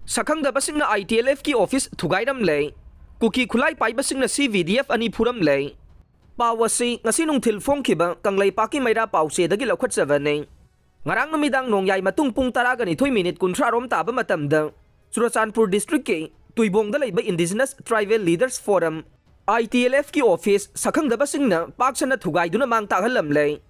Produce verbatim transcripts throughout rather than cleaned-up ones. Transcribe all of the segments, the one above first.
ꯁꯛꯈꯪꯗꯕꯁꯤꯡꯅ ITLFꯀꯤ office ꯊꯨꯒꯥꯏꯔꯝꯂꯦ꯫ ꯀꯨꯀꯤ ꯈꯨꯠꯂꯥꯏ ꯄꯥꯏꯕꯁꯤꯡꯅ CVDF ꯑꯅꯤ ꯐꯨꯔꯝꯂꯦ꯫ ꯄꯥꯎ ꯑꯁꯤ ꯉꯁꯤ ꯅꯨꯡꯊꯤꯜ ꯐꯣꯡꯈꯤꯕ ꯀꯪꯂꯩꯄꯥꯛꯀꯤ ꯃꯩꯔꯥ ꯄꯥꯎꯆꯦꯗꯒꯤ ꯂꯧꯈꯠꯆꯕꯅꯤ꯫ ꯉꯔꯥꯡ ꯅꯨꯃꯤꯗꯥꯡ ꯅꯣꯡꯌꯥꯏ ꯃꯇꯨꯡ ꯄꯨꯡ ꯇꯔꯥꯒ ꯅꯤꯊꯣꯏ minute ꯀꯨꯟꯊ꯭ꯔꯥ ꯔꯣꯝ ꯇꯥꯕ ꯃꯇꯝꯗ ꯆꯨꯔꯆꯥꯟꯄꯨꯔ districtꯀꯤ ꯇꯨꯏꯕꯣꯡꯗ ꯂꯩꯕ Indigenous Tribal Leaders Forum, ITLFꯀꯤ office ꯁꯛꯈꯪꯗꯕꯁꯤꯡꯅ ꯄꯥꯛ ꯁꯟꯅ ꯊꯨꯒꯥꯏꯗꯨꯅ ꯃꯥꯡ ꯇꯥꯛꯍꯜꯂꯝꯂꯦ꯫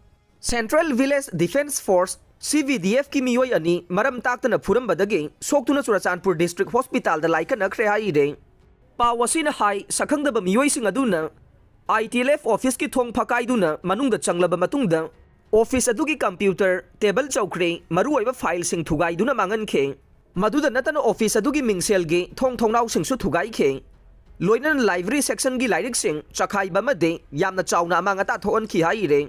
Central Village Defence Force, CVDFꯀꯤ ꯃꯤꯑꯣꯏ ꯑꯅꯤ ꯃꯔꯝ ꯇꯥꯛꯇꯅ ꯐꯨꯔꯝꯕꯗꯒꯤ ꯁꯣꯛꯇꯨꯅ ꯆꯨꯔꯆꯥꯟꯄꯨꯔ district hospitalꯗ ꯂꯥꯏꯀꯠꯅꯈ꯭ꯔꯦ ꯍꯥꯏꯔꯦ꯫ ꯄꯥꯎ ꯑꯁꯤꯅ ꯍꯥꯏ, ꯁꯛꯈꯪꯗꯕ ꯃꯤꯑꯣꯏꯁꯤꯡ ꯑꯗꯨꯅ ITLF officeꯀꯤ ꯊꯣꯡ ꯐꯀꯥꯏꯗꯨꯅ ꯃꯅꯨꯡꯗ ꯆꯪꯂꯕ ꯃꯇꯨꯡꯗ office ꯑꯗꯨꯒꯤ computer, table, ꯆꯧꯀ꯭ꯔꯤ, ꯃꯔꯨꯑꯣꯏꯕ fileꯁꯤꯡ ꯊꯨꯒꯥꯏꯗꯨꯅ ꯃꯥꯡꯍꯟꯈꯤ꯫ ꯃꯗꯨꯗ ꯅꯠꯇꯅ office ꯑꯗꯨꯒꯤ ꯃꯤꯡꯁꯦꯜꯒꯤ ꯊꯣꯡ ꯊꯣꯡꯅꯥꯎꯁꯤꯡꯁꯨ ꯊꯨꯒꯥꯏꯈꯤ꯫ ꯂꯣꯏꯅꯅ library sectionꯒꯤ ꯂꯥꯏꯔꯤꯛꯁꯤꯡ ꯆꯈꯥꯏꯕ ꯑꯃꯗꯤ ꯌꯥꯝꯅ ꯆꯥꯎꯅ ꯑꯃꯥꯡ ꯑꯇꯥ ꯊꯣꯛꯍꯟꯈꯤ ꯍꯥꯏꯔꯦ꯫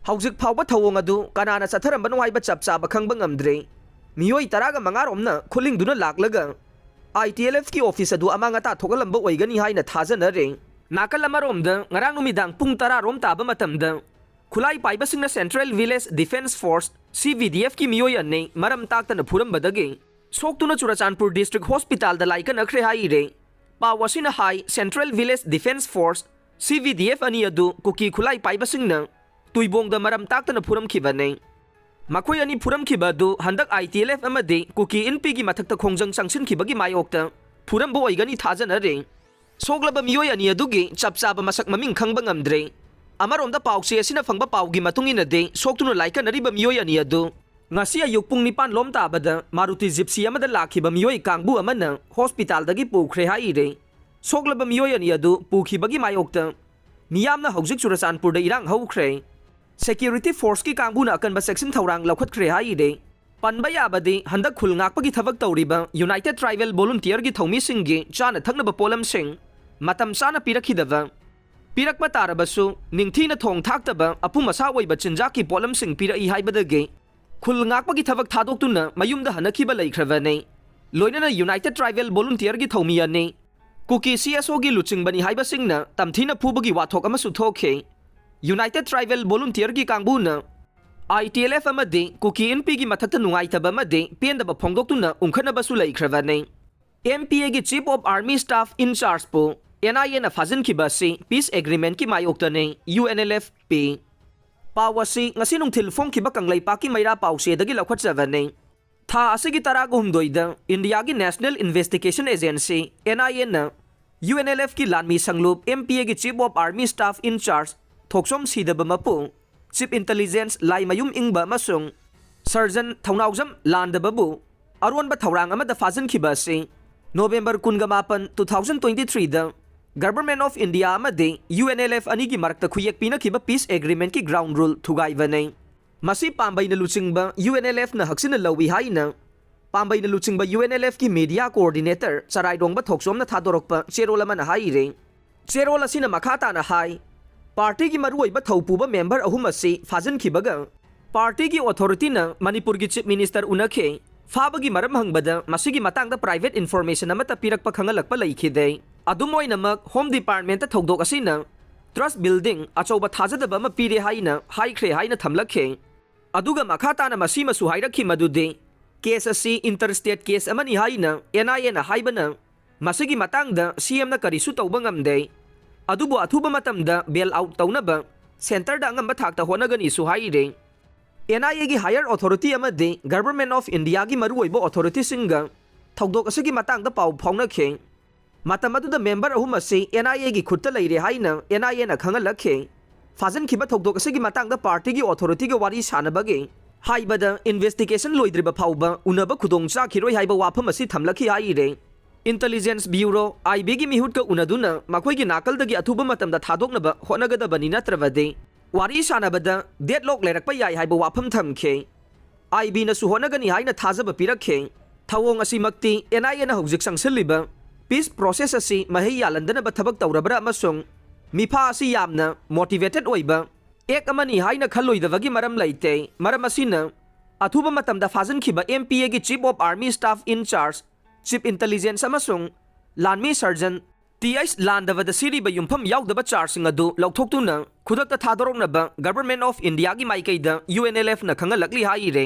ꯍꯧꯖꯤꯛ ꯐꯥꯎꯕ ꯊꯧꯑꯣꯡ ꯑꯗꯨ ꯀꯅꯥꯅ ꯆꯠꯊꯔꯝꯕꯅꯣ ꯍꯥꯏꯕ ꯆꯞ ꯆꯥꯕ ꯈꯪꯕ ꯉꯝꯗ꯭ꯔꯤ꯫ ꯃꯤꯑꯣꯏ ꯇꯔꯥꯒ ꯃꯉꯥ ꯔꯣꯝꯅ ꯈꯨꯠꯂꯤꯡꯗꯨꯅ ꯂꯥꯛꯂꯒ ITLFꯀꯤ office ꯑꯗꯨ ꯑꯃꯥꯡ ꯑꯇꯥ ꯊꯣꯛꯍꯜꯂꯝꯕ ꯑꯣꯏꯒꯅꯤ ꯍꯥꯏꯅ ꯊꯥꯖꯅꯔꯦ꯫ ꯅꯥꯀꯜ ꯑꯃꯔꯣꯝꯗ, ꯉꯔꯥꯡ ꯅꯨꯃꯤꯗꯥꯡ ꯄꯨꯡ ꯇꯔꯥ ꯔꯣꯝ ꯇꯥꯕ ꯃꯇꯝꯗ ꯈꯨꯠꯂꯥꯏ ꯄꯥꯏꯕꯁꯤꯡꯅ Central Village Defence Force, CVDFꯀꯤ ꯃꯤꯑꯣꯏ ꯑꯅꯤ ꯃꯔꯝ ꯇꯥꯛꯇꯅ ꯐꯨꯔꯝꯕꯗꯒꯤ ꯁꯣꯛꯇꯨꯅ ꯆꯨꯔꯆꯥꯟꯄꯨꯔ district hospitalꯗ ꯂꯥꯏꯀꯠꯅꯈ꯭ꯔꯦ ꯍꯥꯏꯔꯦ꯫ ꯄꯥꯎ ꯑꯁꯤꯅ ꯍꯥꯏ, Central Village Defence Force, CVDF ꯑꯅꯤ ꯑꯗꯨ ꯀꯨꯀꯤ ꯈꯨꯠꯂꯥꯏ ꯄꯥꯏꯕꯁꯤꯡꯅ ꯇꯨꯏꯕꯣꯡꯗ ꯃꯔꯝ ꯇꯥꯛꯇꯅ ꯐꯨꯔꯝꯈꯤꯕꯅꯤ꯫ ꯃꯈꯣꯏ ꯑꯅꯤ ꯐꯨꯔꯝꯈꯤꯕ ꯑꯗꯨ ꯍꯟꯗꯛ ITLF ꯑꯃꯗꯤ ꯀꯨꯀꯤ ꯏꯟꯄꯤꯒꯤ ꯃꯊꯛꯇ ꯈꯣꯡꯖꯪ ꯆꯪꯁꯤꯟꯈꯤꯕꯒꯤ ꯃꯥꯌꯣꯛꯇ ꯐꯨꯔꯝꯕ ꯑꯣꯏꯒꯅꯤ ꯊꯥꯖꯅꯔꯤ꯫ ꯁꯣꯛꯂꯕ ꯃꯤꯑꯣꯏ ꯑꯅꯤ ꯑꯗꯨꯒꯤ ꯆꯞ ꯆꯥꯕ ꯃꯁꯛ ꯃꯃꯤꯡ ꯈꯪꯕ ꯉꯝꯗ꯭ꯔꯤ꯫ ꯑꯃꯔꯣꯝꯗ, ꯄꯥꯎꯆꯦ ꯑꯁꯤꯅ ꯐꯪꯕ ꯄꯥꯎꯒꯤ ꯃꯇꯨꯡ ꯏꯟꯅꯗꯤ, ꯁꯣꯛꯇꯨꯅ ꯂꯥꯏꯀꯠꯅꯔꯤꯕ ꯃꯤꯑꯣꯏ ꯑꯅꯤ ꯑꯗꯨ ꯉꯁꯤ ꯑꯌꯨꯛ ꯄꯨꯡ ꯅꯤꯄꯥꯟ ꯂꯣꯝ ꯇꯥꯕꯗ ꯃꯥꯔꯨꯇꯤ ꯖꯤꯞꯁꯤ ꯑꯃꯗ ꯂꯥꯛꯈꯤꯕ ꯃꯤꯑꯣꯏ ꯀꯥꯡꯕꯨ ꯑꯃꯅ ꯍꯣꯁꯄꯤꯇꯥꯜꯗꯒꯤ ꯄꯨꯈ꯭ꯔꯦ ꯍꯥꯏꯔꯦ꯫ ꯁꯣꯛꯂꯕ ꯃꯤꯑꯣꯏ ꯑꯅꯤ ꯑꯗꯨ ꯄꯨꯈꯤꯕꯒꯤ ꯃꯥꯌꯣꯛꯇ ꯃꯤꯌꯥꯝꯅ ꯍꯧꯖꯤꯛ ꯆꯨꯔꯆꯥꯟꯄꯨꯔꯗ ꯏꯔꯥꯡ ꯍꯧꯈ꯭ꯔꯦ꯫ Security forceꯀꯤ ꯀꯥꯡꯕꯨꯅ ꯑꯀꯟꯕ ꯆꯦꯛꯁꯤꯟ ꯊꯧꯔꯥꯡ ꯂꯧꯈꯠꯈ꯭ꯔꯦ ꯍꯥꯏꯔꯦ꯫ ꯄꯟꯕ ꯌꯥꯕꯗꯤ, ꯍꯟꯗꯛ ꯈꯨꯜ ꯉꯥꯛꯄꯒꯤ ꯊꯕꯛ ꯇꯧꯔꯤꯕ United Tribal Volunteerꯒꯤ ꯊꯧꯃꯤꯁꯤꯡꯒꯤ ꯆꯥꯅ ꯊꯛꯅꯕ ꯄꯣꯠꯂꯝꯁꯤꯡ ꯃꯇꯝ ꯆꯥꯅ ꯄꯤꯔꯛꯈꯤꯗꯕ, ꯄꯤꯔꯛꯄ ꯇꯥꯔꯕꯁꯨ ꯅꯤꯡꯊꯤꯅ ꯊꯣꯡ ꯊꯥꯛꯇꯕ ꯑꯄꯨꯝ ꯑꯁꯥ ꯑꯣꯏꯕ ꯆꯤꯟꯖꯥꯛꯀꯤ ꯄꯣꯠꯂꯝꯁꯤꯡ ꯄꯤꯔꯛꯏ ꯍꯥꯏꯕꯗꯒꯤ ꯈꯨꯜ ꯉꯥꯛꯄꯒꯤ ꯊꯕꯛ ꯊꯥꯗꯣꯛꯇꯨꯅ ꯃꯌꯨꯝꯗ ꯍꯟꯅꯈꯤꯕ ꯂꯩꯈ꯭ꯔꯕꯅꯤ꯫ ꯂꯣꯏꯅꯅ United Tribal Volunteerꯒꯤ ꯊꯧꯃꯤ ꯑꯅꯤ ꯀꯨꯀꯤ CSOꯒꯤ ꯂꯨꯆꯤꯡꯕꯅꯤ ꯍꯥꯏꯕꯁꯤꯡꯅ ꯇꯝꯊꯤꯅ ꯐꯨꯕꯒꯤ ꯋꯥꯊꯣꯛ ꯑꯃꯁꯨ ꯊꯣꯛꯈꯤ꯫ United Tribal Volunteerꯒꯤ ꯀꯥꯡꯕꯨꯅ ꯑꯥꯏ ꯇꯤ ꯑꯦꯜ ꯑꯦꯐ ꯑꯃꯗꯤ ꯀꯨꯀꯤ ꯏꯟꯄꯤꯒꯤ ꯃꯊꯛꯇ ꯅꯨꯡꯉꯥꯏꯇꯕ ꯑꯃꯗꯤ ꯄꯦꯟꯗꯕ ꯐꯣꯡꯗꯣꯛꯇꯨꯅ ꯎꯪꯈꯠꯅꯕꯁꯨ ꯂꯩꯈ꯭ꯔꯕꯅꯤ꯫ ꯑꯦꯝ ꯄꯤ ꯑꯦꯒꯤ Chief of Army Staff in Chargeꯄꯨ ꯑꯦꯟ ꯑꯥꯏ ꯑꯦꯅ ꯐꯥꯖꯤꯟꯈꯤꯕ ꯑꯁꯤ peace agreementꯀꯤ ꯃꯥꯌꯣꯛꯇꯅꯤ, U N L F P. ꯄꯥꯎ ꯑꯁꯤ ꯉꯁꯤ ꯅꯨꯡꯊꯤꯜ ꯐꯣꯡꯈꯤꯕ ꯀꯪꯂꯩꯄꯥꯛꯀꯤ ꯃꯩꯔꯥ ꯄꯥꯎꯆꯦꯗꯒꯤ ꯂꯧꯈꯠꯆꯕꯅꯤ꯫ ꯊꯥ ꯑꯁꯤꯒꯤ ꯇꯔꯥꯒ ꯍꯨꯝꯗꯣꯏꯗ ꯏꯟꯗꯤꯌꯥꯒꯤ National Investigation Agency, and I ꯑꯦꯅ ꯌꯨ ꯑꯦꯟ ꯑꯦꯜ ꯑꯦꯐꯀꯤ ꯂꯥꯟꯃꯤ ꯁꯪꯂꯨꯞ ꯑꯦꯝ ꯄꯤ ꯑꯦꯒꯤ Chief of Army Staff in Charge Thokchom ꯁꯤꯗꯕꯃꯄꯨ, Chief Intelligence Laimayum ꯏꯪꯕ ꯑꯃꯁꯨꯡ surgeon ꯊꯧꯅꯥꯎꯖꯝ ꯂꯥꯟꯗꯕꯕꯨ ꯑꯔꯣꯟꯕ ꯊꯧꯔꯥꯡ ꯑꯃꯗ ꯐꯥꯖꯤꯟꯈꯤꯕ ꯑꯁꯤ ꯅꯣꯕꯦꯝꯕꯔ ꯀꯨꯟꯒ ꯃꯥꯄꯟ, two thousand twenty threeꯗ Government of India ꯑꯃꯗꯤ ꯌꯨ ꯑꯦꯟ ꯑꯦꯜ ꯑꯦꯐ ꯑꯅꯤꯒꯤ ꯃꯔꯛꯇ ꯈꯨꯌꯦꯛ ꯄꯤꯅꯈꯤꯕ peace agreementꯀꯤ ground rule ꯊꯨꯒꯥꯏꯕꯅꯤ꯫ ꯃꯁꯤ ꯄꯥꯝꯕꯩꯅ ꯂꯨꯆꯤꯡꯕ ꯌꯨ ꯑꯦꯟ ꯑꯦꯜ ꯑꯦꯐꯅ ꯍꯛꯆꯤꯟꯅ ꯂꯧꯏ ꯍꯥꯏꯅ ꯄꯥꯝꯕꯩꯅ ꯂꯨꯆꯤꯡꯕ ꯌꯨ ꯑꯦꯟ ꯑꯦꯜ ꯑꯦꯐꯀꯤ media coordinator ꯆꯔꯥꯏꯔꯣꯡꯕ ꯊꯣꯛꯆꯣꯝꯅ ꯊꯥꯗꯣꯔꯛꯄ ꯆꯦꯔꯣꯜ ꯑꯃꯅ ꯍꯥꯏꯔꯤ꯫ ꯆꯦꯔꯣꯜ ꯑꯁꯤꯅ ꯃꯈꯥ ꯇꯥꯅ ꯍꯥꯏ, partyꯒꯤ ꯃꯔꯨꯑꯣꯏꯕ ꯊꯧꯄꯨꯕ member ꯑꯍꯨꯝ ꯑꯁꯤ ꯐꯥꯖꯤꯟꯈꯤꯕꯒ partyꯒꯤ authorityꯅ ꯃꯅꯤꯄꯨꯔꯒꯤ Chief Minister ꯎꯅꯈꯤ꯫ ꯐꯥꯕꯒꯤ ꯃꯔꯝ ꯍꯪꯕꯗ ꯃꯁꯤꯒꯤ ꯃꯇꯥꯡꯗ private information ꯑꯃꯠꯇ ꯄꯤꯔꯛꯄ ꯈꯪꯍꯜꯂꯛꯄ ꯂꯩꯈꯤꯗꯦ꯫ ꯑꯗꯨꯝ ꯑꯣꯏꯅꯃꯛ, Home Departmentꯇ ꯊꯧꯗꯣꯛ ꯑꯁꯤꯅ trust building ꯑꯆꯧꯕ ꯊꯥꯖꯗꯕ ꯑꯃ ꯄꯤꯔꯦ ꯍꯥꯏꯅ ꯍꯥꯏꯈ꯭ꯔꯦ ꯍꯥꯏꯅ ꯊꯝꯂꯛꯈꯤ꯫ ꯑꯗꯨꯒ ꯃꯈꯥ ꯇꯥꯅ ꯃꯁꯤꯃꯁꯨ ꯍꯥꯏꯔꯛꯈꯤ ꯃꯗꯨꯗꯤ case ꯑꯁꯤ inter state case ꯑꯃꯅꯤ ꯍꯥꯏꯅ ꯑꯦꯟ ꯑꯥꯏ ꯑꯦꯅ ꯍꯥꯏꯕꯅ ꯃꯁꯤꯒꯤ ꯃꯇꯥꯡꯗ ꯁꯤ ꯑꯦꯝꯅ ꯀꯔꯤꯁꯨ ꯇꯧꯕ ꯉꯝꯗꯦ꯫ ꯑꯗꯨꯕꯨ ꯑꯊꯨꯕ ꯃꯇꯝꯗ bail out ꯇꯧꯅꯕ centreꯗ ꯑꯉꯝꯕ ꯊꯥꯛꯇ ꯍꯣꯠꯅꯒꯅꯤꯁꯨ ꯍꯥꯏꯔꯤ꯫ ꯑꯦꯟ ꯑꯥꯏ ꯑꯦꯒꯤ higher authority ꯑꯃꯗꯤ Government of Indiaꯒꯤ ꯃꯔꯨꯑꯣꯏꯕ authorityꯁꯤꯡꯒ ꯊꯧꯗꯣꯛ ꯑꯁꯤꯒꯤ ꯃꯇꯥꯡꯗ ꯄꯥꯎ ꯐꯥꯎꯅꯈꯤ꯫ ꯃꯇꯝ ꯑꯗꯨꯗ member ꯑꯍꯨꯝ ꯑꯁꯤ ꯑꯦꯟ ꯑꯥꯏ ꯑꯦꯒꯤ ꯈꯨꯠꯇ ꯂꯩꯔꯦ ꯍꯥꯏꯅ ꯑꯦꯟ ꯑꯥꯏ ꯑꯦꯅ ꯈꯪꯍꯜꯂꯛꯈꯤ꯫ ꯐꯥꯖꯤꯟꯈꯤꯕ ꯊꯧꯗꯣꯛ ꯑꯁꯤꯒꯤ ꯃꯇꯥꯡꯗ partyꯒꯤ authorityꯒ ꯋꯥꯔꯤ ꯁꯥꯅꯕꯒꯤ ꯍꯥꯏꯕꯗ investigation ꯂꯣꯏꯗ꯭ꯔꯤꯕ ꯐꯥꯎꯕ ꯎꯅꯕ ꯈꯨꯗꯣꯡ ꯆꯥꯈꯤꯔꯣꯏ ꯍꯥꯏꯕ ꯋꯥꯐꯝ ꯑꯁꯤ ꯊꯝꯂꯛꯈꯤ ꯍꯥꯏꯔꯦ꯫ Intelligence Bureau, ꯑꯥꯏ ꯕꯤꯒꯤ ꯃꯤꯍꯨꯠꯀ ꯎꯅꯗꯨꯅ ꯃꯈꯣꯏꯒꯤ ꯅꯥꯀꯜꯗꯒꯤ ꯑꯊꯨꯕ ꯃꯇꯝꯗ ꯊꯥꯗꯣꯛꯅꯕ ꯍꯣꯠꯅꯒꯗꯕꯅꯤ, ꯅꯠꯇ꯭ꯔꯕꯗꯤ ꯋꯥꯔꯤ ꯁꯥꯅꯕꯗ deadlock ꯂꯩꯔꯛꯄ ꯌꯥꯏ ꯍꯥꯏꯕ ꯋꯥꯐꯝ ꯊꯝꯈꯤ꯫ ꯑꯥꯏ ꯕꯤꯅꯁꯨ ꯍꯣꯠꯅꯒꯅꯤ ꯍꯥꯏꯅ ꯊꯥꯖꯕ ꯄꯤꯔꯛꯈꯤ꯫ ꯊꯧꯑꯣꯡ ꯑꯁꯤꯃꯛꯇꯤ ꯑꯦꯟ ꯑꯥꯏ ꯑꯦꯅ ꯍꯧꯖꯤꯛ ꯆꯪꯁꯤꯜꯂꯤꯕ peace process ꯑꯁꯤ ꯃꯍꯩ ꯌꯥꯜꯍꯟꯗꯅꯕ ꯊꯕꯛ ꯇꯧꯔꯕ꯭ꯔꯥ ꯑꯃꯁꯨꯡ ꯃꯤꯐꯥ ꯑꯁꯤ ꯌꯥꯝꯅ motivated ꯑꯣꯏꯕ act ꯑꯃꯅꯤ ꯍꯥꯏꯅ ꯈꯜꯂꯣꯏꯗꯕꯒꯤ ꯃꯔꯝ ꯂꯩꯇꯦ꯫ ꯃꯔꯝ ꯑꯁꯤꯅ, ꯑꯊꯨꯕ ꯃꯇꯝꯗ ꯐꯥꯖꯤꯟꯈꯤꯕ ꯑꯦꯝ ꯄꯤ ꯑꯦꯒꯤ Chief of Army Staff in Charge, Chief Intelligence ꯑꯃꯁꯨꯡ ꯂꯥꯟꯃꯤ surgeon ꯇꯤ ꯑꯩꯆ ꯂꯥꯟꯗꯕꯗ ꯁꯤꯔꯤꯕ ꯌꯨꯝꯐꯝ ꯌꯥꯎꯗꯕ ꯆꯥꯔꯖꯁꯤꯡ ꯑꯗꯨ ꯂꯧꯊꯣꯛꯇꯨꯅ ꯈꯨꯗꯛꯇ ꯊꯥꯗꯣꯔꯛꯅꯕ Government of India ꯒꯤ ꯃꯥꯏꯀꯩꯗ ꯌꯨ ꯑꯦꯟ ꯑꯦꯜ ꯑꯦꯐꯅ ꯈꯪꯍꯜꯂꯛꯂꯤ ꯍꯥꯏꯔꯦ꯫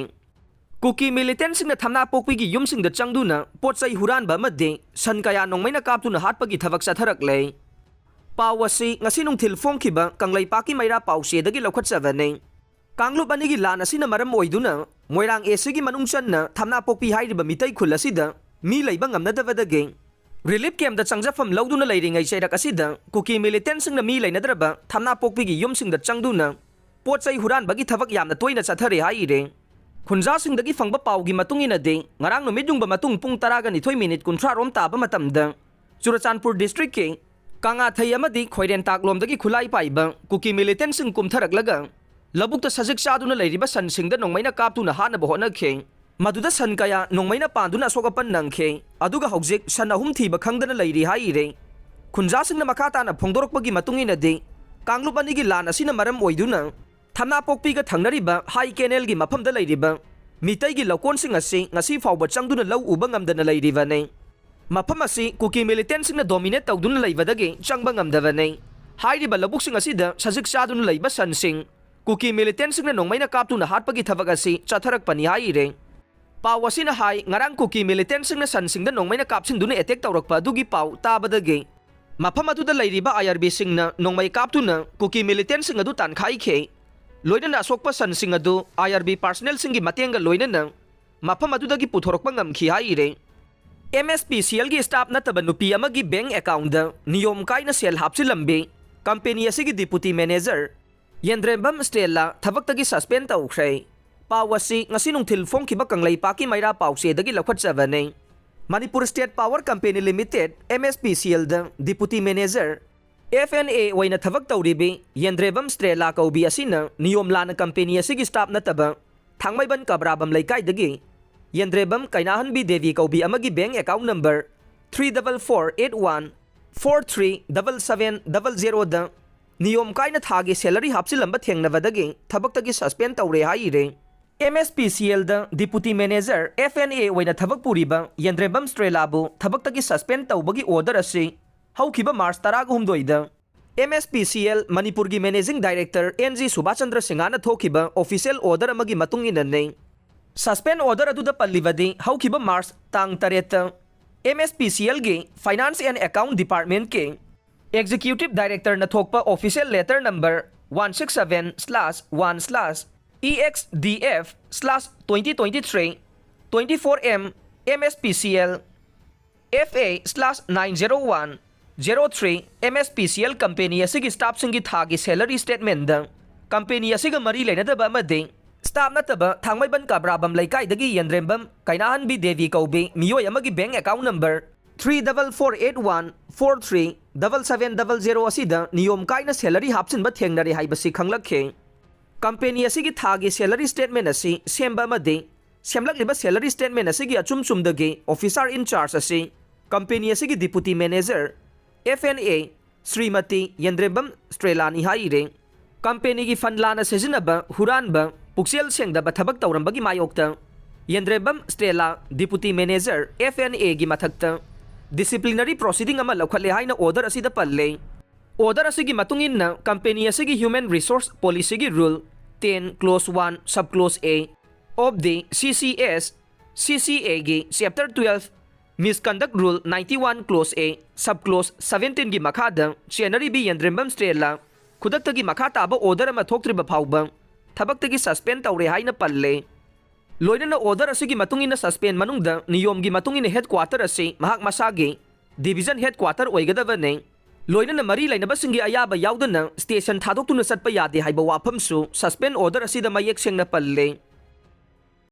ꯀꯨꯀꯤ ꯃꯤꯂꯤꯇꯦꯟꯁꯤꯡꯅ ꯊꯝꯅꯥꯄꯣꯛꯄꯤꯒꯤ ꯌꯨꯝꯁꯤꯡꯗ ꯆꯪꯗꯨꯅ ꯄꯣꯠ ꯆꯩ ꯍꯨꯔꯥꯟꯕ ꯑꯃꯗꯤ ꯁꯟ ꯀꯌꯥ ꯅꯣꯡꯃꯩꯅ ꯀꯥꯞꯇꯨꯅ ꯍꯥꯠꯄꯒꯤ ꯊꯕꯛ ꯆꯠꯊꯔꯛꯂꯦ꯫ ꯄꯥꯎ ꯑꯁꯤ ꯉꯁꯤ ꯅꯨꯡꯊꯤꯜ ꯐꯣꯡꯈꯤꯕ ꯀꯪꯂꯩꯄꯥꯛꯀꯤ ꯃꯩꯔꯥ ꯄꯥꯎꯆꯦꯗꯒꯤ ꯂꯧꯈꯠꯆꯕꯅꯤ꯫ ꯀꯥꯡꯂꯨꯞ ꯑꯅꯤꯒꯤ ꯂꯥꯟ ꯑꯁꯤꯅ ꯃꯔꯝ ꯑꯣꯏꯗꯨꯅ ꯃꯣꯏꯔꯥꯡ ꯑꯦ ꯁꯤꯒꯤ ꯃꯅꯨꯡ ꯆꯟꯅ ꯊꯝꯅꯥꯄꯣꯛꯄꯤ ꯍꯥꯏꯔꯤꯕ ꯃꯤꯇꯩ ꯈꯨꯜ ꯑꯁꯤꯗ ꯃꯤ ꯂꯩꯕ ꯉꯝꯅꯗꯕꯗꯒꯤ ꯔꯤꯂꯤꯐ ꯀꯦꯝꯞꯇ ꯆꯪꯖꯐꯝ ꯂꯧꯗꯨꯅ ꯂꯩꯔꯤꯉꯩ ꯆꯩꯔꯛ ꯑꯁꯤꯗ ꯀꯨꯀꯤ ꯃꯤꯂꯤꯇꯦꯟꯁꯤꯡꯅ ꯃꯤ ꯂꯩꯅꯗ꯭ꯔꯕ ꯊꯝꯅꯥꯄꯣꯛꯄꯤꯒꯤ ꯌꯨꯝꯁꯤꯡꯗ ꯆꯪꯗꯨꯅ ꯄꯣꯠ ꯆꯩ ꯍꯨꯔꯥꯟꯕꯒꯤ ꯊꯕꯛ ꯌꯥꯝꯅ ꯇꯣꯏꯅ ꯆꯠꯊꯔꯦ ꯍꯥꯏꯔꯦ꯫ ꯈꯨꯟꯖꯥꯁꯤꯡꯗꯒꯤ ꯐꯪꯕ ꯄꯥꯎꯒꯤ ꯃꯇꯨꯡ ꯏꯟꯅꯗꯤ, ꯉꯔꯥꯡ ꯅꯨꯃꯤꯠ ꯌꯨꯡꯕ ꯃꯇꯨꯡ ꯄꯨꯡ ꯇꯔꯥꯒ ꯅꯤꯊꯣꯏ ꯃꯤꯅꯤꯠ ꯀꯨꯟꯊ꯭ꯔꯥ ꯔꯣꯝ ꯇꯥꯕ ꯃꯇꯝꯗ ꯆꯨꯔꯆꯥꯟꯄꯨꯔ ꯗꯤꯁꯇ꯭ꯔꯤꯛꯀꯤ ꯀꯥꯉꯥꯊꯩ ꯑꯃꯗꯤ ꯈꯣꯏꯔꯦꯟꯇꯥꯛꯂꯣꯝꯗꯒꯤ ꯈꯨꯠꯂꯥꯏ ꯄꯥꯏꯕ ꯀꯨꯀꯤ ꯃꯤꯂꯤꯇꯦꯟꯁꯤꯡ ꯀꯨꯝꯊꯔꯛꯂꯒ ꯂꯧꯕꯨꯛꯇ ꯁꯖꯤꯛ ꯆꯥꯗꯨꯅ ꯂꯩꯔꯤꯕ ꯁꯟꯁꯤꯡꯗ ꯅꯣꯡꯃꯩꯅ ꯀꯥꯞꯇꯨꯅ ꯍꯥꯠꯅꯕ ꯍꯣꯠꯅꯈꯤ꯫ ꯃꯗꯨꯗ ꯁꯟ ꯀꯌꯥ ꯅꯣꯡꯃꯩꯅ ꯄꯥꯟꯗꯨꯅ ꯑꯁꯣꯛ ꯑꯄꯟ ꯅꯪꯈꯤ꯫ ꯑꯗꯨꯒ ꯍꯧꯖꯤꯛ ꯁꯟ ꯑꯍꯨꯝ ꯊꯤꯕ ꯈꯪꯗꯅ ꯂꯩꯔꯤ ꯍꯥꯏꯔꯦ꯫ ꯈꯨꯟꯖꯥꯁꯤꯡꯅ ꯃꯈꯥ ꯇꯥꯅ ꯐꯣꯡꯗꯣꯔꯛꯄꯒꯤ ꯃꯇꯨꯡ ꯏꯟꯅꯗꯤ, ꯀꯥꯡꯂꯨꯞ ꯑꯅꯤꯒꯤ ꯂꯥꯟ ꯑꯁꯤꯅ ꯃꯔꯝ ꯑꯣꯏꯗꯨꯅ ꯊꯝꯅꯥꯄꯣꯛꯄꯤꯒ ꯊꯪꯅꯔꯤꯕ ꯍꯥꯏ ꯀꯦꯅꯦꯜꯒꯤ ꯃꯐꯝꯗ ꯂꯩꯔꯤꯕ ꯃꯤꯇꯩꯒꯤ ꯂꯧꯀꯣꯟꯁꯤꯡ ꯑꯁꯤ ꯉꯁꯤ ꯐꯥꯎꯕ ꯆꯪꯗꯨꯅ ꯂꯧ ꯎꯕ ꯉꯝꯗꯅ ꯂꯩꯔꯤꯕꯅꯤ꯫ ꯃꯐꯝ ꯑꯁꯤ ꯀꯨꯀꯤ ꯃꯤꯂꯤꯇꯦꯟꯁꯤꯡꯅ ꯗꯣꯃꯤꯅꯦꯠ ꯇꯧꯗꯨꯅ ꯂꯩꯕꯗꯒꯤ ꯆꯪꯕ ꯉꯝꯗꯕꯅꯤ꯫ ꯍꯥꯏꯔꯤꯕ ꯂꯧꯕꯨꯛꯁꯤꯡ ꯑꯁꯤꯗ ꯁꯖꯤꯛ ꯆꯥꯗꯨꯅ ꯂꯩꯕ ꯁꯟꯁꯤꯡ ꯀꯨꯀꯤ ꯃꯤꯂꯤꯇꯦꯟꯁꯤꯡꯅ ꯅꯣꯡꯃꯩꯅ ꯀꯥꯞꯇꯨꯅ ꯍꯥꯠꯄꯒꯤ ꯊꯕꯛ ꯑꯁꯤ ꯆꯠꯊꯔꯛꯄꯅꯤ ꯍꯥꯏꯔꯦ꯫ ꯄꯥꯎ ꯑꯁꯤꯅ ꯍꯥꯏ, ꯉꯔꯥꯡ ꯀꯨꯀꯤ ꯃꯤꯂꯤꯇꯦꯟꯁꯤꯡꯅ ꯁꯟꯁꯤꯡꯗ ꯅꯣꯡꯃꯩꯅ ꯀꯥꯞꯁꯤꯟꯗꯨꯅ ꯑꯦꯇꯦꯛ ꯇꯧꯔꯛꯄ ꯑꯗꯨꯒꯤ ꯄꯥꯎ ꯇꯥꯕꯗꯒꯤ ꯃꯐꯝ ꯑꯗꯨꯗ ꯂꯩꯔꯤꯕ ꯑꯥꯏ ꯑꯥꯔ ꯕꯤꯁꯤꯡꯅ ꯅꯣꯡꯃꯩ ꯀꯥꯞꯇꯨꯅ ꯀꯨꯀꯤ ꯃꯤꯂꯤꯇꯦꯟꯁꯤꯡ ꯑꯗꯨ ꯇꯥꯟꯈꯥꯏꯈꯤ꯫ ꯂꯣꯏꯅꯅ ꯑꯁꯣꯛꯄ ꯁꯟꯁꯤꯡ ꯑꯗꯨ ꯑꯥꯏ ꯑꯥꯔ ꯕꯤ ꯄꯥꯔꯁꯅꯦꯜꯁꯤꯡꯒꯤ ꯃꯇꯦꯡꯒ ꯂꯣꯏꯅꯅ ꯃꯐꯝ ꯑꯗꯨꯗꯒꯤ ꯄꯨꯊꯣꯔꯛꯄ ꯉꯝꯈꯤ ꯍꯥꯏꯔꯦ꯫ ꯑꯦꯝ ꯑꯦꯁ ꯄꯤ ꯁꯤ ꯑꯦꯜꯒꯤ ꯁ꯭ꯇꯥꯐ ꯅꯠꯇꯕ ꯅꯨꯄꯤ ꯑꯃꯒꯤ ꯕꯦꯡꯛ ꯑꯦꯀꯥꯎꯟꯗ ꯅꯤꯌꯣꯝ ꯀꯥꯏꯅ ꯁꯦꯜ ꯍꯥꯞꯆꯤꯜꯂꯝꯕꯤ ꯀꯝꯄꯦꯅꯤ ꯑꯁꯤꯒꯤ ꯗꯤꯄꯨꯇꯤ ꯃꯦꯅꯦꯖꯔ ꯌꯦꯟꯗ꯭ꯔꯦꯝꯕꯝ ꯁ꯭ꯇꯦꯂꯥ ꯊꯕꯛꯇꯒꯤ ꯁꯁꯄꯦꯟ ꯇꯧꯈ꯭ꯔꯦ꯫ ꯄꯥꯎ ꯑꯁꯤ ꯉꯁꯤ ꯅꯨꯡꯊꯤꯜ ꯐꯣꯡꯈꯤꯕ ꯀꯪꯂꯩꯄꯥꯛꯀꯤ ꯃꯩꯔꯥ ꯄꯥꯎꯆꯦꯗꯒꯤ ꯂꯧꯈꯠꯆꯕꯅꯤ꯫ Manipur state power company limited, M S P C ꯑꯦꯜꯗ deputy manager, F N A, ꯑꯣꯏꯅ ꯊꯕꯛ ꯇꯧꯔꯤꯕꯤ ꯌꯦꯟꯗ꯭ꯔꯦꯝꯕꯝ ꯁ꯭ꯇꯦꯂꯥ ꯀꯧꯕꯤ ꯑꯁꯤꯅ ꯅꯤꯌꯣꯝ ꯂꯥꯟꯅ ꯀꯝꯄꯦꯅꯤ ꯑꯁꯤꯒꯤ ꯁ꯭ꯇꯥꯐ ꯅꯠꯇꯕ ꯊꯥꯡꯃꯩꯕꯟ ꯀꯕ꯭ꯔꯥꯕꯝ ꯂꯩꯀꯥꯏꯗꯒꯤ ꯌꯦꯟꯗ꯭ꯔꯦꯝꯕꯝ ꯀꯩꯅꯥꯍꯟꯕꯤ ꯗꯦꯕꯤ ꯀꯧꯕꯤ ꯑꯃꯒꯤ bank account number three double four eight one four three double seven double zero ꯗ ꯅꯤꯌꯣꯝ ꯀꯥꯏꯅ ꯊꯥꯒꯤ ꯁꯦꯂꯔꯤ ꯍꯥꯞꯆꯤꯜꯂꯝꯕ ꯊꯦꯡꯅꯕꯗꯒꯤ ꯊꯕꯛꯇꯒꯤ ꯁꯁꯄꯦꯟ ꯇꯧꯔꯦ ꯍꯥꯏꯔꯦ꯫ ꯑꯦꯝ ꯑꯦꯁ ꯄꯤ ꯁꯤ ꯑꯦꯜꯗ deputy manager, F N A, ꯑꯣꯏꯅ ꯊꯕꯛ ꯄꯨꯔꯤꯕ ꯌꯦꯟꯗ꯭ꯔꯦꯝꯕꯝ ꯁ꯭ꯇꯦꯂꯥꯕꯨ ꯊꯕꯛꯇꯒꯤ ꯁꯁꯄꯦꯟ ꯇꯧꯕꯒꯤ ꯑꯣꯔꯗꯔ ꯑꯁꯤ ꯍꯧꯈꯤꯕ ꯃꯥꯔꯆ ꯇꯔꯥꯒ ꯍꯨꯝꯗꯣꯏꯗ M S P C L ꯃꯅꯤꯄꯨꯔꯒꯤ ꯃꯦꯅꯦꯖꯤꯡ ꯗꯥꯏꯔꯦꯛꯇꯔ ꯑꯦꯟ ꯖꯤ ꯁꯨꯕꯥꯁ ꯆꯟꯗ꯭ꯔ ꯁꯤꯡꯍꯅ ꯊꯣꯛꯈꯤꯕ ꯑꯣꯐꯤꯁꯤꯌꯦꯜ ꯑꯣꯔꯗꯔ ꯑꯃꯒꯤ ꯃꯇꯨꯡ ꯏꯟꯅꯅꯤ꯫ ꯁꯁꯄꯦꯟ ꯑꯣꯔꯗꯔ ꯑꯗꯨꯗ ꯄꯜꯂꯤꯕꯗꯤ ꯍꯧꯈꯤꯕ ꯃꯥꯔꯆ ꯇꯥꯡ ꯇꯔꯦꯠꯇ ꯑꯦꯝ ꯑꯦꯁ ꯄꯤ ꯁꯤ ꯑꯦꯜꯒꯤ ꯐꯥꯏꯅꯥꯟꯁ ꯑꯦꯟ ꯑꯦꯀꯥꯎꯟ ꯗꯤꯄꯥꯔꯠꯃꯦꯟꯠꯀꯤ ꯑꯦꯛꯖꯤꯀ꯭ꯌꯨꯇꯤꯚ ꯗꯥꯏꯔꯦꯛꯇꯔꯅ ꯊꯣꯛꯄ official letter number one six seven slash one slash E X D F slash twenty twenty three twenty four M M S P C L F A slash nine zero one zero three M S P C L company ꯑꯁꯤꯒꯤ ꯁ꯭ꯇꯥꯐꯁꯤꯡꯒꯤ ꯊꯥꯒꯤ salary ꯁ꯭ꯇꯦꯠꯃꯦꯟꯠꯗ company ꯑꯁꯤꯒ ꯃꯔꯤ ꯂꯩꯅꯗꯕ ꯑꯃꯗꯤ staff ꯅꯠꯇꯕ ꯊꯥꯡꯃꯩꯕꯟ ꯀꯥꯕ꯭ꯔꯥꯕꯝ ꯂꯩꯀꯥꯏꯗꯒꯤ ꯌꯦꯟꯗ꯭ꯔꯦꯝꯕꯝ ꯀꯩꯅꯥꯍꯟꯕꯤ ꯗꯦꯕꯤ ꯀꯧꯕꯤ ꯃꯤꯑꯣꯏ ꯑꯃꯒꯤ bank account number three double four eight one four three double seven double zero ꯑꯁꯤꯗ ꯅꯤꯌꯣꯝ ꯀꯥꯏꯅ ꯁꯦꯂꯔꯤ ꯍꯥꯞꯆꯤꯟꯕ ꯊꯦꯡꯅꯔꯦ ꯍꯥꯏꯕꯁꯤ ꯈꯪꯂꯛꯈꯤ꯫ ꯀꯝꯄꯦꯅꯤ ꯑꯁꯤꯒꯤ ꯊꯥꯒꯤ ꯁꯦꯂꯔꯤ ꯁ꯭ꯇꯦꯠꯃꯦꯟꯠ ꯑꯁꯤ ꯁꯦꯝꯕ ꯑꯃꯗꯤ ꯁꯦꯝꯂꯛꯂꯤꯕ ꯁꯦꯂꯔꯤ ꯁ꯭ꯇꯦꯠꯃꯦꯟꯠ ꯑꯁꯤꯒꯤ ꯑꯆꯨꯝ ꯆꯨꯝꯗꯒꯤ ꯑꯣꯐꯤꯁꯥꯔ ꯏꯟ ꯆꯥꯔꯖ ꯑꯁꯤ ꯀꯝꯄꯦꯅꯤ ꯑꯁꯤꯒꯤ deputy manager, F N A, Srimati Yendrembam ꯁ꯭ꯇ꯭ꯔꯦꯂꯥꯅꯤ ꯍꯥꯏꯔꯦ꯫ ꯀꯝꯄꯦꯅꯤꯒꯤ ꯐꯟ ꯂꯥꯟꯅ ꯁꯤꯖꯤꯟꯅꯕ, ꯍꯨꯔꯥꯟꯕ, ꯄꯨꯛꯆꯦꯜ ꯁꯦꯡꯗꯕ ꯊꯕꯛ ꯇꯧꯔꯝꯕꯒꯤ ꯃꯥꯌꯣꯛꯇ ꯌꯦꯟꯗ꯭ꯔꯦꯝꯕꯝ ꯁ꯭ꯇ꯭ꯔꯦꯂꯥ, ꯗꯤꯄꯨꯇꯤ ꯃꯦꯅꯦꯖꯔ, ꯑꯦꯐ ꯑꯦꯟ ꯑꯦꯒꯤ ꯃꯊꯛꯇ ꯗꯤꯁꯤꯄ꯭ꯂꯤꯅꯔꯤ ꯄ꯭ꯔꯣꯁꯤꯗꯤꯡ ꯑꯃ ꯂꯧꯈꯠꯂꯦ ꯍꯥꯏꯅ ꯑꯣꯔꯗꯔ ꯑꯁꯤꯗ ꯄꯜꯂꯦ꯫ ꯑꯣꯔꯗꯔ ꯑꯁꯤꯒꯤ ꯃꯇꯨꯡ ꯏꯟꯅ ꯀꯝꯄꯦꯅꯤ ꯑꯁꯤꯒꯤ ꯍ꯭ꯌꯨꯃꯦꯟ ꯔꯤꯁꯣꯔꯁ ꯄꯣꯂꯤꯁꯤꯒꯤ rule ten clause one sub clause A of the C C S, C C ꯑꯦꯒꯤ chapter twelve misconduct rule ninety one clause A sub clause ꯁꯚꯦꯟꯇꯤꯟꯒꯤ ꯃꯈꯥꯗ ꯆꯦꯟꯅꯔꯤꯕꯤ ꯌꯦꯟꯗ꯭ꯔꯦꯝꯕꯝ ꯁ꯭ꯇ꯭ꯔꯦꯂꯥ ꯈꯨꯗꯛꯇꯒꯤ ꯃꯈꯥ ꯇꯥꯕ ꯑꯣꯔꯗꯔ ꯑꯃ ꯊꯣꯛꯇ꯭ꯔꯤꯕ ꯐꯥꯎꯕ ꯊꯕꯛꯇꯒꯤ ꯁꯁꯄꯦꯟ ꯇꯧꯔꯦ ꯍꯥꯏꯅ ꯄꯜꯂꯦ꯫ ꯂꯣꯏꯅꯅ ꯑꯣꯔꯗꯔ ꯑꯁꯤꯒꯤ ꯃꯇꯨꯡ ꯏꯟꯅ ꯁꯁꯄꯦꯟ ꯃꯅꯨꯡꯗ ꯅꯤꯌꯣꯝꯒꯤ ꯃꯇꯨꯡ ꯏꯟꯅ ꯍꯦꯗꯀ꯭ꯋꯥꯇꯔ ꯑꯁꯤ ꯃꯍꯥꯛ ꯃꯁꯥꯒꯤ ꯗꯤꯚꯤꯖꯟ ꯍꯦꯗꯀ꯭ꯋꯥꯇꯔ ꯑꯣꯏꯒꯗꯕꯅꯤ꯫ ꯂꯣꯏꯅꯅ ꯃꯔꯤ ꯂꯩꯅꯕꯁꯤꯡꯒꯤ ꯑꯌꯥꯕ ꯌꯥꯎꯗꯅ ꯁ꯭ꯇꯦꯁꯟ ꯊꯥꯗꯣꯛꯇꯨꯅ ꯆꯠꯄ ꯌꯥꯗꯦ ꯍꯥꯏꯕ ꯋꯥꯐꯝꯁꯨ ꯁꯁꯄꯦꯟ ꯑꯣꯔꯗꯔ ꯑꯁꯤꯗ ꯃꯌꯦꯛ ꯁꯦꯡꯅ ꯄꯜꯂꯦ꯫